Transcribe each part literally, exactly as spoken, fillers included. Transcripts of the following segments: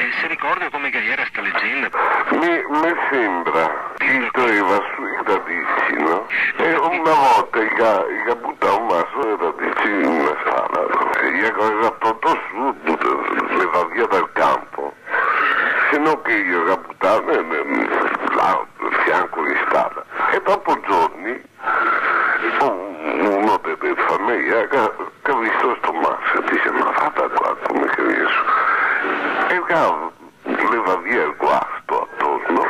E se ricorda come che iera sta legenda? Me, me sembra che i toeva su i radici, no? E una volta i ga, i ga butà un maso de radici in una strada, no? E i ga, i ga tolto su, buta, levà via dal canpo. Se no che i ga butà ne, ne, là, fianco de strada. E dopo giorni un, uno de, de fameja che, che ga visto sto maso, dixe: "Ma varda qua come che vien su." E che leva via el guasto atorno,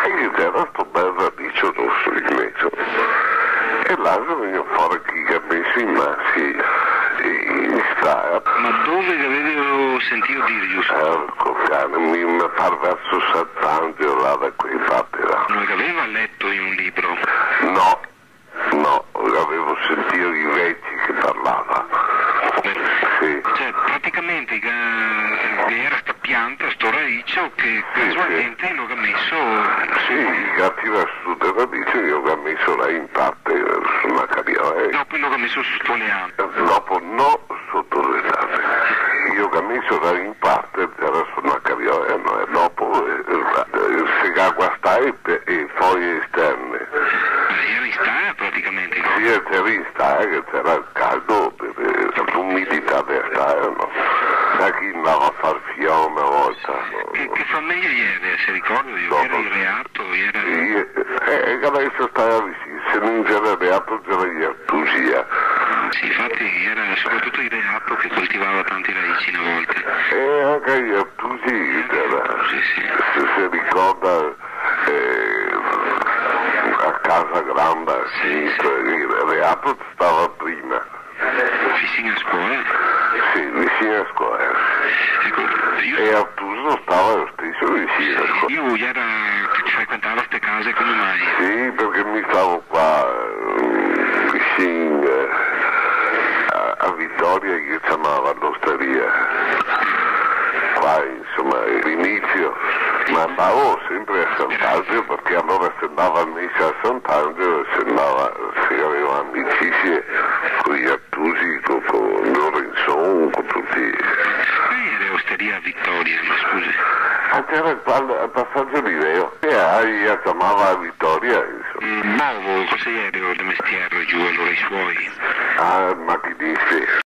e ghe gera sto bel radicio roso in mezo. E là xe vegnù fora che i ga meso i masi in stala. Ma dove che gavevo sentìo dir, giusto? Porco cane, mi, me par verso Sant'Angelo, là da quei parti là. No gaveva leto in un libro? No. No, gavevo sentìo i veci che parlava. Sì. Cioè, praticamente che, che gera sta pianta, sto radicio, che sì, sì, casualmente lo ga meso su. Sì, i ga tirà su del radicio, i lo ga meso là in parte, eh, su na cariola, eh. Dopo i lo ga meso su sto leame. Dopo no, soto le strade. I lo ga meso là in parte, gera su na cariola, eh, no, e dopo, eh, eh, se ga guastà e, e foje esterne. Ma gera in stala praticamente? Sì, e gera in stala, che gera el caldo, eh, eh, l'umidità de stala, no? Sa chi ndava a far fiò na volta, no? Che, che fameja gera, se ricorda? Gera i Reato, gera... Sì, eh, eh, che deso sta vicino, se no gera Reato, gera i Artusi. Sì, infati gera sopratuto i Reato che coltivava tanti radici na volta. E anca i Artusi, sì, sì, gera. Sì, sì. Se, se ricorda, eh, a Casa Granda, sì, sì, sinistra, el Reato stava prima. Vicin a scola? Sì, vicin a scola. Eco, mi... E Artuso stava lo steso vicin a scola. Sì, lu gera, frequentava ste case, come mai? Sì, parché mi stavo qua, eh, vicin, eh, a, a Vitoria, che ciamava l'ostaria. Qua, insoma, l'inizio. Ma ndavo sempre a Sant'Angelo, parché alora se ndava a mesa a Sant'Angelo, se ndava, se gaveva amicizie coi Artusi, co, co Lorenzon, co tuti. Che gera ostaria Vitoria, ma scusi? Ah, gera qua al, al pasajo Liveo. E, ah, i la ciamava Vitoria, insoma. Mm, bovo, cosa gera de mestier, giù, alora, i suoi? Ah, machinisti.